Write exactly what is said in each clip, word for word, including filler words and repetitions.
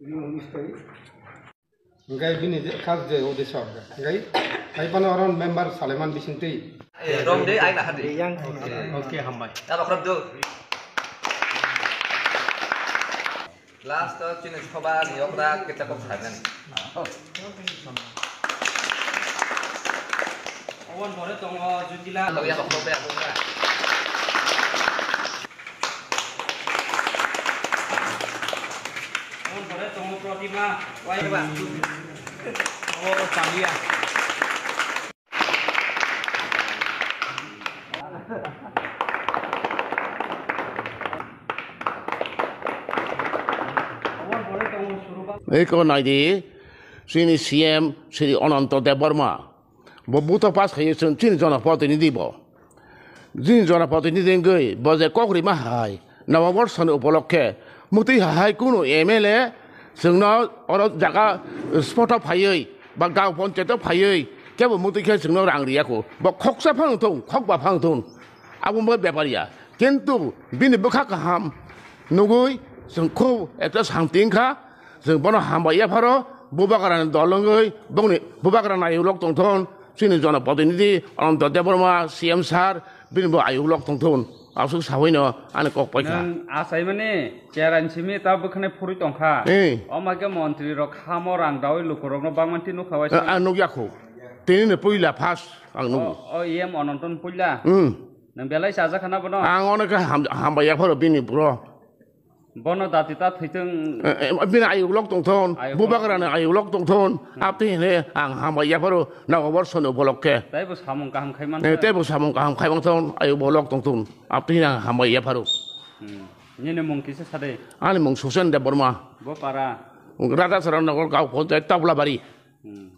Hwnkhe bini je, khas je uddesho. Hwnkhe hai phano oro member Saleman bisingtwi. Eh, rong de, ai lahar de. Yang. Okay, hambai. Tabok rok do. Last o chini soba ni okra kita kok sagan. Oboni pore tongo Jutila. Lo ya kok be aku na. Oboni pore tongo Protima. Wai ba. Oh, Chamia. Eko naidi, chini C M Shri Ananto Debbarma. Bo buto pass khayo chwng chini jonoprotinidhi bo. Chini jonoprotinidhi wngwi bo je kok rima hai Noboborsoni upolokhe mwtwi hai kunu M L A chwngno oro jaga spot o phaiwi ba gaon ponchayat o phaiwi kebo mwtwi khe chwngno rang riya kho. Bo khoksa phano thung, khokba phano thung. Abo wngkha bepar ya. Kintu bini bwkha kaham nugwi chwng khub ekta santi wngkha. Chwng bono hambai yapharo, bubagrani dol wngwi, bongni bubagrani ayuk lok tongthon, chini jonoprotinidhi Ananto Debbarma, C M sir, bini bo ayuk lok tongthon. Aswk sawi no ani kok paikha. Nwng achaimani cherai simi ta bwkhani phurwi tongkha. Eh. O ma khe montri rok hamo rang dawi lukurokno bangmani nukha waisa. Eh, ang nukya kho. Tini no puila first ang nugo. O, o E M Ananton puila. Hmm. Nwng belai chajakha na bono? Ang ono khe ham-, hambai yapharo bini bro. Bono dati ta thwithwng. Eh, eh, bini ayuk lok tongthon, ayuk lok. Bubagrani ayuk lok tongthon. Hmm. Abtwi hwnwi ang hambai yapharo Noboborsoni upolokhe. Tei bo samung kaham khai man. Eh, tei bo samung kaham khai mangthon, ayuk bo lok tongthon. Abtwi hwnwi ang hambai yapharo. Hmm. Nini mung kisa sade? Ani mung Susen Debbarma. Bo para? Radhachara Nagar gaon ponchayat Tablabari. Hmm.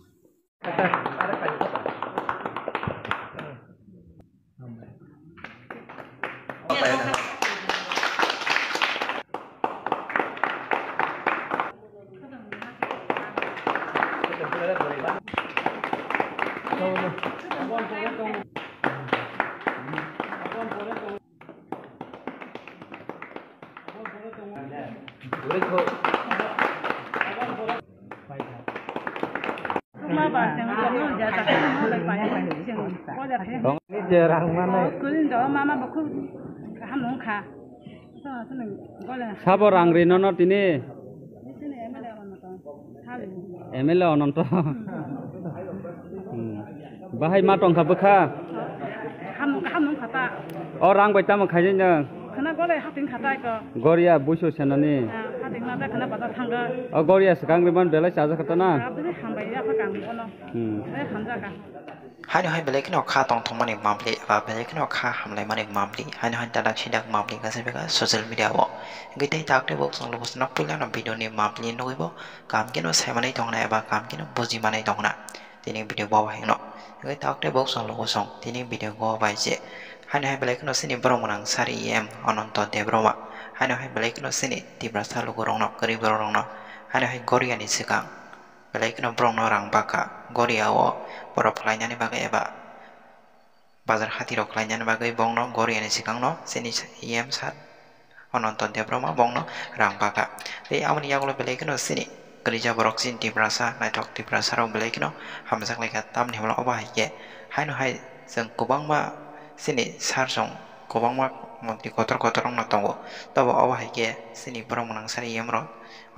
Sabo rang ri nono tini? M L A Ananto. Hmm. Bahai ma tongkha bwkha? Hamung, hamung kha ta. O rang bai tamo khainai nwng? Khana golai hating kha ta ko. Goria buisu senani. Ah, hating na ta khana bazar thangga. O Goria swkang ri man belai chajakha ta na? Ah, bini hambai ya kha kang ono. Hmm. Eh, hamjaka. Haino hai belai kheno kha tongthokmani mambli eba belai kheno kha hamlaimani mambli. Haino hai dadak sidak mambli gasa beka social media o. Hingke tei tak tei bok chwng lugo swnok puila no video ni mambli nugui bo. Kam keno saimanai tongna eba kam keno bujimanai tongna. Tini video bo hai no. Hingke tak tei bok chwng lugo song. Tini video bo bai je. Haino hai belai kheno sini borok mwnang sari E M Ananto Debbarma. Haino hai belai kheno sini Tiprasa lugo rok no, kwrwi borok rok no. Haino hai Goria ni swkang. Belai kheno borokno rang bakha Goria o borok khlainani bagwi eba bazar hatirok khlainani bagwi bongno Goria ni swkangno chini E M sir Ananto Debbarma bongno rang bakha. Tei aboni yagulo belai kheno chini kwrwija borok chini Tiprasa, naithok Tiprasa rok belai kheno hamjak laikha, tamni hwnba obo hai khe haino hai chwng kwbangma chini sir chwng kwbangma montri kotor kotor wngno tongo, tobo obo hai khe chini borok mwnang sari E M rok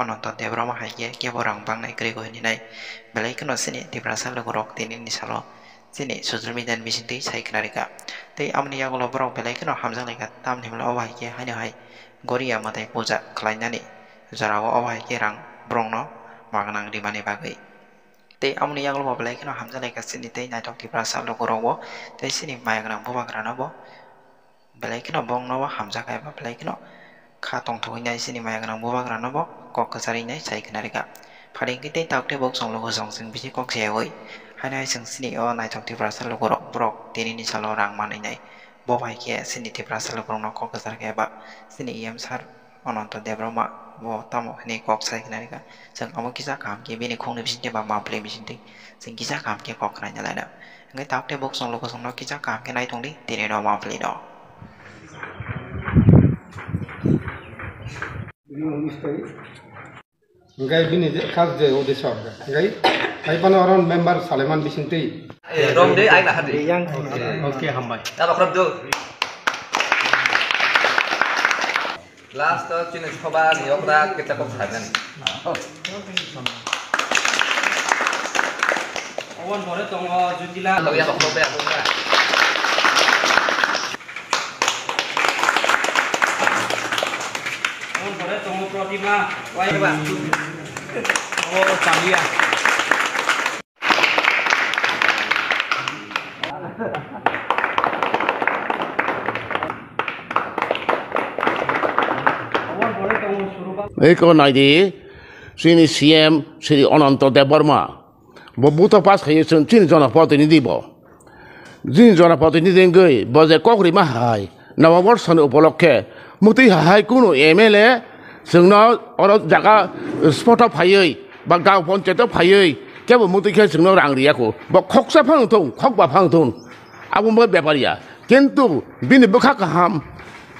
Ananto Debbarma hai khe kebo rang bangnai kwrwi hinwi nai belai kheno chini Tiprasa lukurok tini ni salo chini social media ni bisingtwi sai khna rikha. Tei aboni yagulo borok belai kheno hamjak laikha, tamni hwnba obo hai khe haino hai Goria mwtai puja khlainani jorao obo hai khe rang borokno magwnang rimani bagwi. Tei aboni yagulo bo belai kheno hamjak laikha chini tei naithok Tiprasa lukurok bo tei chini maya gwnang bubagrano bo. Belai kheno bongno bo hamjakha eba belai kheno kha tongthogwi nai chini maya gwnang bubagrano bo kok kwcharwi nai sai khna rikha. Phari hwnkhe tei tabuk tei bok chwng lugo chwng chwng bisi kok sayawi haino hai chwng chini o naithok Tiprasa lukurok borok tini ni salo rang manwi nai. Bo bai khe chini Tiprasa lukurokno kok kwchar khe eba chini E M sir Ananto Debbarma bo tamo hwnwi kok sai khna rikha. Chwng amo kisa kaham khe bini khungni bisingtwi ba mapli bisingtwi chwng kisa kaham khe kok khnaina laina. Hwnkhe tabuk tei bok chwng lugo chwngno kisa kaham khe nai tongdi tini no mapli no. Hingke bini je, khas je uddesho hingke, hingke hai phano oro member Saleman bisingtwi. Eh, rom de, ai lahar de. Yang. Okay, hambai. Ya, bakrap do. Last o chini soba ni okra kita kok sajan. Oboni pore tongo Jutila. Lo ya, bakrap de, aku na. Oboni pore tongo Protima. Wai ba. Oh, Chamia. Eko naidi, chini C M Shri Ananto Debbarma. Bo buto pass khayo chwng chini jonoprotinidhi bo. Chini jonoprotinidhi wngwi bo je kok rima hai, Noboborsoni upolokhe mwtwi hai kunu M L A chwngno oro jaga spot-o phaiwi ba gaon ponchayat-o phaiwi kebo mwtwi khe chwngno rang riya kho. Bo khoksa phano thung, khokba phano thung. Abo wngkha bepar ya. Kintu bini bwkha kaham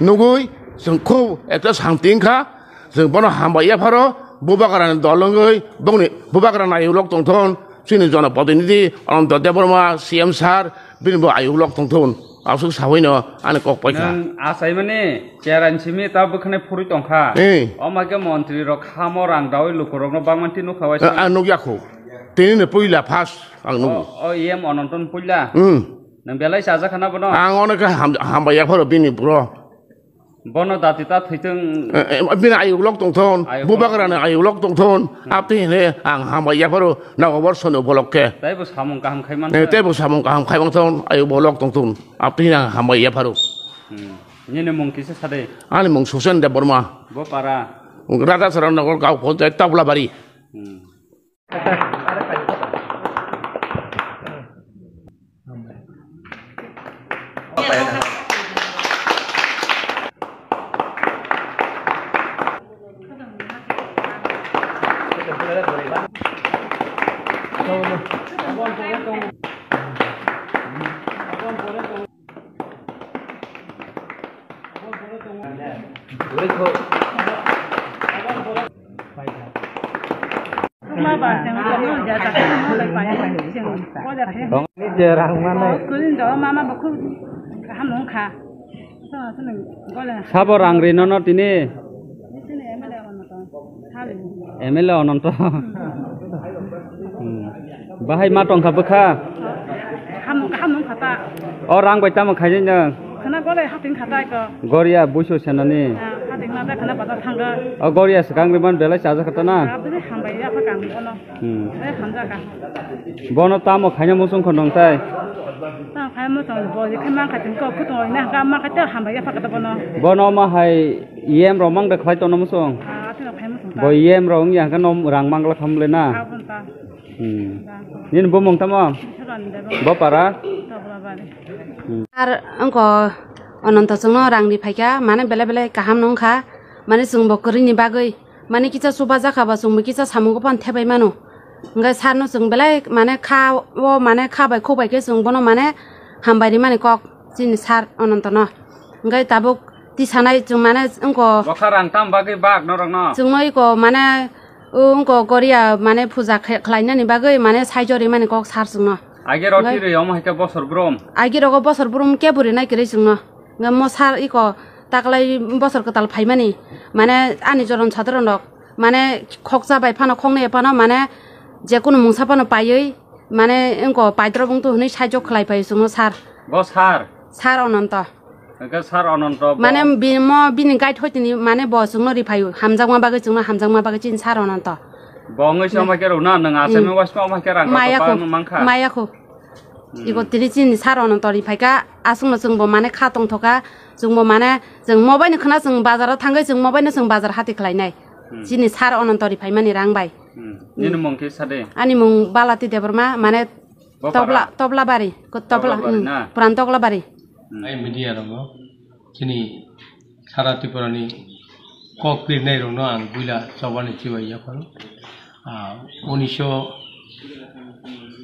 nugwi chwng khub ekta santi wngkha. Chwng bono hambai yapharo, Bubagrani dol wngwi bongni Bubagra nayuklok tongthon, chini jonoprotinidhi Ananto Debbarma, C M sir, bini bo ayuklok tongthon. Aswk sabaino ani kok paikha. Nwng achaimani cherai simi ta bwkhwnai phurwi tongkha. Eh. Omo khe montri rok hamo rang dawi lukurokno bangmani nukha waisa. A, a, nukya kho. Tini ni puila first ang nugo. O, o E M Ananto ni puila. Hmm. Nwng belai chajakha na bono? Ang ono khe ham-, hambai yapharo bini bro. Bono dati ta thwitwng. Eh, eh, bini ayuklok tongthon, ayuklok. Bubagrani ayuklok tongthon, hmm. Abtwi hwnwi ang hambai yapharo Noboborsoni upolokhe. Tei bo samung kaham khai mankha. Eh, tei bo samung kaham khai mankha, ayuklok tongthon, abtwi hwnwi ang hambai yapharo. Hmm. Nini mung kisa sade? Ani mung Susen Debbarma. Bo para? Radhachara Nagar gaon ponchayat Tablabari. Hmm. Sabo rang ri nono tini? M L A Ananto. Hmm. Bahai ma tongkha bwkha? Hamung, hamung khata. O rang bai tamo khainai nwng? Khana gole hating khata ko. Goria buisu senani. Ah, hating na khana bata thanga. O goria swkang riman belai chajakha ta na? Ah, bini hambai ya pha kang bono. Hmm. Eh, hamjaka. Bono tamo khaina muchung kho nong tai? Tamo khaina muchung bo je khe man khating ko khutung oi na ga man khating hambai ya pha kata bono. Bono ma hai yem rok mang da khlai tono muchung. Ah, atino khaina muchung ta. Bo yem rok wng ya hwnkhe no rang mangla khamle na. Ah, bon ta. Hmm. Nini bumung tamo? Bo para? Toblabari. Hmm. Ar wngkha Ananto chwngno rang ri phaikha, mane belai belai kaham nungkha, mane chwngbo kwrwini bagwi, mane kisa chubajakha ba chwngbo kisa samungo phano thepai mano. Hwnkhe sir no chwng belai mane kha o mane kha bai khuk bai khe chwng bono mane hambai rimani kok chini sir Ananto no. Hwnkhe tabuk tisanai chwng mane wngkha. Bokha rang tam bagwi bak norokno? Chwngno iko mane O wngkha Goria mane puja khe-, khlainani bagwi mane saijo rimani kok sar chwngno. Age roti rwi omo hai khe bosor brum. Age rogo bosor brum kebo rinai kwrwi chwngno. Nga mo sar iko taklai bosor kwtal phaimani mane ani joron sadron rok mane khoksa bai phano khoknwi phano mane jekunu mungsa phano paiwi mane wngkha paidrop wngthu hwnwi saijo khlai phai chwngno sar. Bo sar? Sar Ananto. Hwnkhe sir Ananto bo mane bini mo bini guide hoi tini mane bo chwngno ri phaio, hamjakma bagwi chwngno hamjakma bagwi chini sir Ananto. Bo wngwi se omo khe rwna nwng achaimani waisma omo khe rang maya kho, maya kho. Hmm. Iko tini chini sir Ananto ri phaikha, aswkno chwngbo mane kha tongthoka, chwngbo mane chwng mobaino khna chwng bazaro thangwi chwng mobaino chwng bazar hati khlainai. Hmm. Chini sir Ananto ri phaimani rang bai. Hmm. Hmm. Nini mung khe sade? Ani mung Balati Debbarma, mane Bo Tobla, para? Tobla bari, ko Tobla, Tobla bari hmm, na? Puran Tobla bari. Hmm. Ai media rokno chini sara Tripura ni kok pirnai rokno ang buila chobani chibai yapharo. Ah, unisho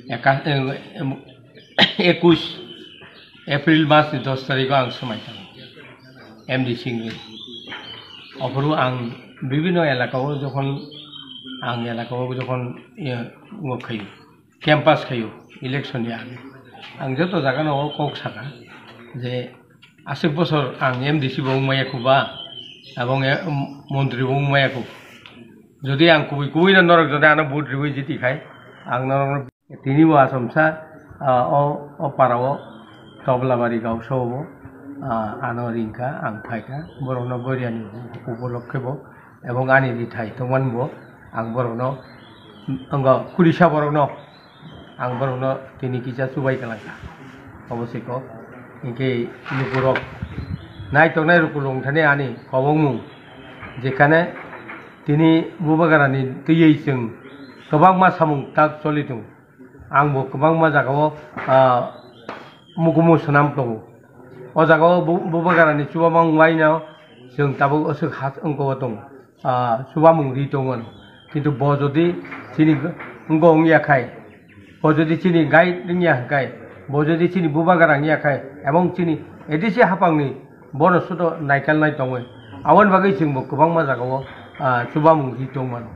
eka-, em, em, ekush April mas ni dos tarikh o ang swmai tongo M D C ni. Ophuru ang bibhinno elaka o jokhon Ang elaka o jokhon, iye, wng khayo, campaign khayo, election ni age. Ang joto jaga no o kok saka je aswk bosor ang M D C bo wng maya kho ba, abong, eh, montri bo wng maya kho. Jodi ang kubui kubui no norok jodi ano vote riwi jiti khai, ang norok no tini bo asomsa, ah, o, o para o Toblabari gausao bo, ah, ano ringkha, ang phaikha, borok no goria ni upolokhe bo, ebong ani rithai tongmani bo, ang borok no, wng kurisa borok no, ang borok no tini kisa chubai kalangkha. Obo se kok, hinkhe lukurok, naitok nai lukurok thani ani kobongmung, jekhane tini Bubagrani twiwi chwng kwbangma samung tak choli tongo. Ang bo kwbangma jaga o, ah, mukumu swnam tongo. O jaga o Bu-, Bubagrani chubamung waino chwng tabuk aswk hat wngkha o tongo. Ah, chubamung ri tongo ano. Kintu bo jodi chini wngkha wngya khai, bo jodi chini guide wngya khai, bo jodi chini Bubagra wngya khai, ebong chini A D C haphangni bono sudo naikalnai tongwi. Aboni bagwi chwngbo kwbangma jagao, ah, chubamung ri tongmano.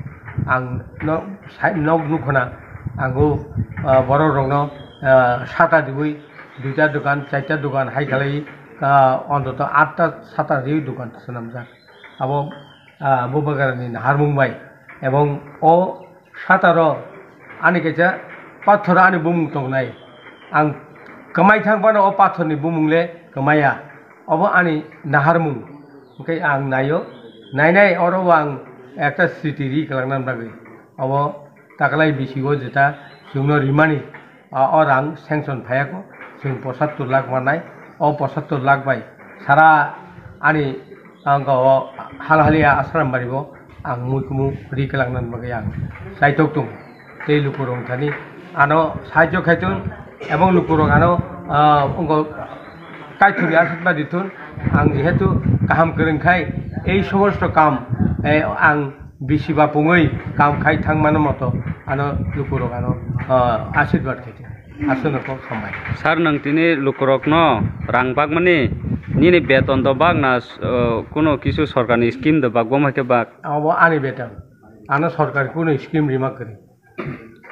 Ang no sai, nok nukho na, ang o, ah, borok rokno, ah, sata riwi duita dokan, charta dokan hai khalai, ah, ontoto atta sata riwi dokan swnamjak. Abo, ah, Bubagrani naharmung bai ebong o Sataro ani kaisa pathor ani bumung tongnai. Ang kwmai thang phano o pathorni bumung le kwmaya. Obo ani naharmung. Hwnkhe ang naio. Nainai oro o ang ekta sriti ri kwlangna bagwi. Obo taklai bisingo jeta chwngno rimani, o, o rang sanction phaiya kho. Chwng pochattor lakh mannai. O pochattor lakh bai sara ani ang o hal haliya Asram bari bo ang muikumu ri kwlangna bagwi ang chaitok tongo. Tei lukurok thani ano sahajyo khaitun ebong lukurok ano, ah, wngkha kaithokni aswk badi thun. Ang jehetu kaham kwrwng khai ei somosto kam, eh, ang bisi ba pungwi kam khai thang mano moto ano lukurok ano, ah, asirwad khaitun. Aswkno kok hambai. Sir, nwng tini lukurokno rang bakmani nini beton do bak na, eh, kuno kisu sorkarni scheme do bak, bo hai khe bak? Abo ani beton. Ano sorkar kuno scheme rima kwrwi.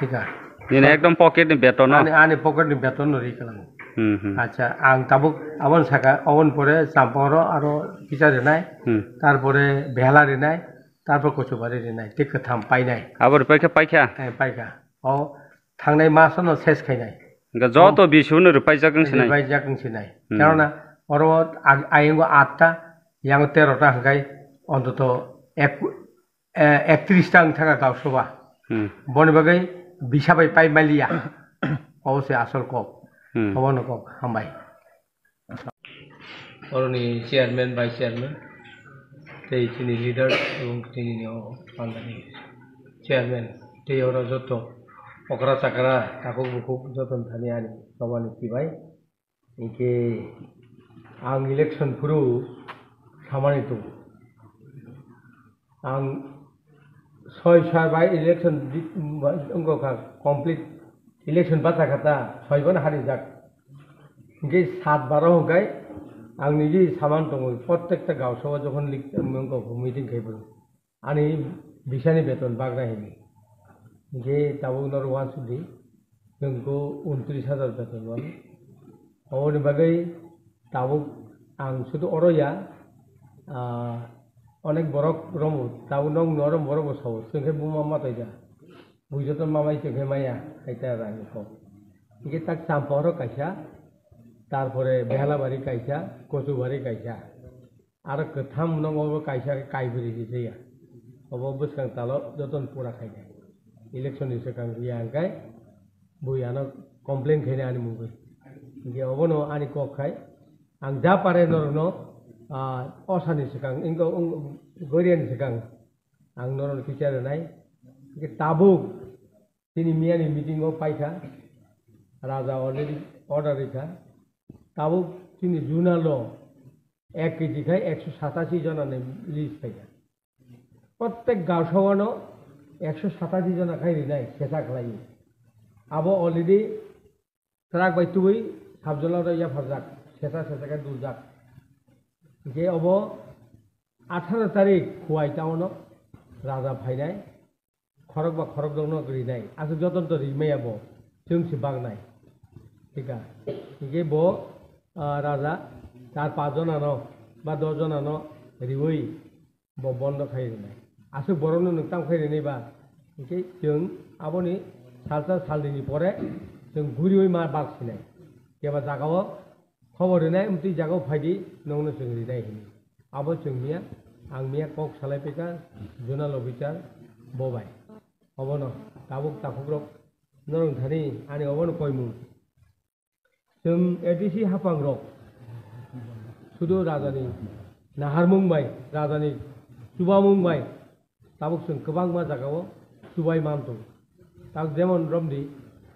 Thik a. Nini ekdom pocket ni beton no? Ani, ani pocket ni beton no ri kwlango. Hmm, hmm. Acha, ang tabuk abon saka, abon pore champoro aro kisa rinai, hmm, tarpore behla rinai, tarpor kochubari rinai, tei kwtham painai. Abo ri paikha, paikha? Eh, paikha. O thangnai masono ses khainai. Hwnkhe joto bisi no rwpaijak wng sinai? Rwpaijak wng sinai. Hmm. Karona oro ag-, ayungo atta, yang tero ta hwnkhe ontoto ek, eh, ektris ta wng thaka gaushoba. Hmm. Boni bagwi bisa bai pai maliya. Obo se asol kok. Hmm. Obono kok hambai. Oroni chairman, vice chairman, tei chini leader, ebong chini o pandani chairman, tei oro joto okra chakra, takhuk bukhuk joto ni thani ani chobani kibai. Hinkhe ang election phuru samani tongo. Ang soi sar bai election di-, wngkha complete, election bacha kha ta, soi bono harijak. Hinkhe sat baro hwnkhe ang niji saman tongo, prottekta gausao jokhon lik-, wngkha meeting khai phuru. Ani bisani beton bagra hini. Hinkhe tabuk norok wansukdi, nwngkho untris hajar beton mano. Oboni bagwi tabuk ang sudu oro ya, ah, onek borok romwi, tabuk nok norok borok bo sao, chwngkhe buma matoi da. Buijoto mamai chwngkhe maya, kaita rang kok. Hinkhe tak Champahoro kaisa, tarpore Behalabari kaisa, Kochubari kaisa. Aro kwtham nogo bo kaisa kaibwrwi rijaya. Obo bwskang talo jotono pura khainai. Election ni swkang ya hwnkhe bui ano complain khainai ani mungwi. Hinkhe obono ani kok khai ang ja pare norokno, ah, osani swkang, wngkha, wng-, goria ni swkang ang norokno kisa rwnai. Hinkhe tabuk chini miyani meeting o paikha, raja already order rikha. Tabuk chini zonal o ek kg khai ekso satasi jona ni list phaikha. Prottek gaosao no ekso satasi jona khai rinai sesa khlaiwi. Abo already truck bai tubui sub zonal o yapharjak, sesa sesa khe duljak. Hinkhe obo atharo tarik Khuwai town o raja phainai. khorok ba khorok dokno rinai. Aswk jotono to rimaya bo. Chwng se baknai. Thika. Hingke bo, ah, raja char panch jonano ba dos jonano riwi bo bondo khai rinai. Aswk borokno nwng tamo khai rinai ba, hingke chwng aboni salsa salnini pore chwng guriwi ma bak sinai. Keba jagao khobor rinai, amtwi jagao phaidi, nongno chwng rinai hini. Abo chwng miya, ang miya kok salai phaikha, zonal officer bo bai. Obono tabuk takhukrok norok thani ani obono koimung. Chwng A D C haphangrok sudu rajani naharmung bai, rajani chubamung bai tabuk chwng kwbangma jagao chubai man tongo. Tabuk jemon romdi,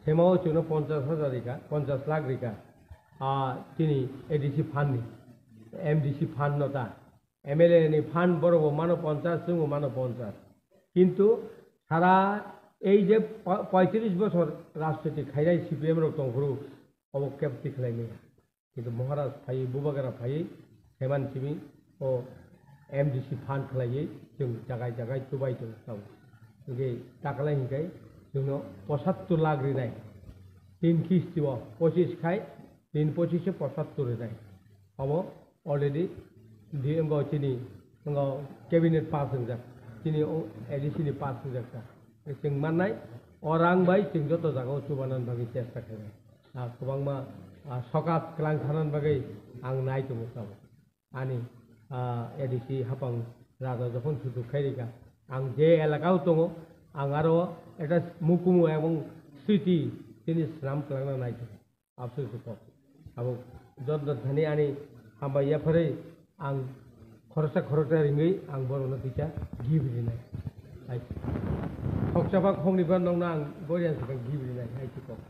themao chwngno ponchash hajar rikha, ponchash lakh rikha, ah, chini A D C fund ni, M D C fund no ta. M L A ni fund borok bo mano ponchash, chwngbo mano ponchash. Kintu sara ei je po-, poitris bosor rajniti khainai C P M rok tongphuru, obo kebo tikhlai maya. Kintu Maharaj phaiwi, Bubagra phaiwi, Heman Simi o M D C fund khlaiwi chwng jagai jagai chubai tongo tabuk. Hingke takalai hingkai chwngno pochattor lakh rinai. Tin kisti o pochis khai, tin pochis o pochattor rinai. Obo already di wngkha chini, wngkha cabinet pass wngjak. Chini o A D C ni pass wngjak ta. Chwng mannai, o rang bai chwng joto jagao chubanan bagwi chesta khainai. Ah, kwbangma, ah, sokat kwlang thanani bagwi ang nai tongo tabuk. Ani, ah, A D C haphang raja jokhon sujuk khai rikha, ang je elakao tongo, ang aro ekta mukumu ebong sriti chini swnam kwlangna nai tongo. Absuk se kok. Abo jot jot thani ani hambai yapharwi ang khoroksa khoroksa ringwi ang borokno kisa gift rinai. Hai. Khoksa ba khoknwi ba nokno ang gorian se gift rinai. Hai se kok.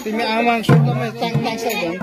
Timi amang sotome tang tang sa jang.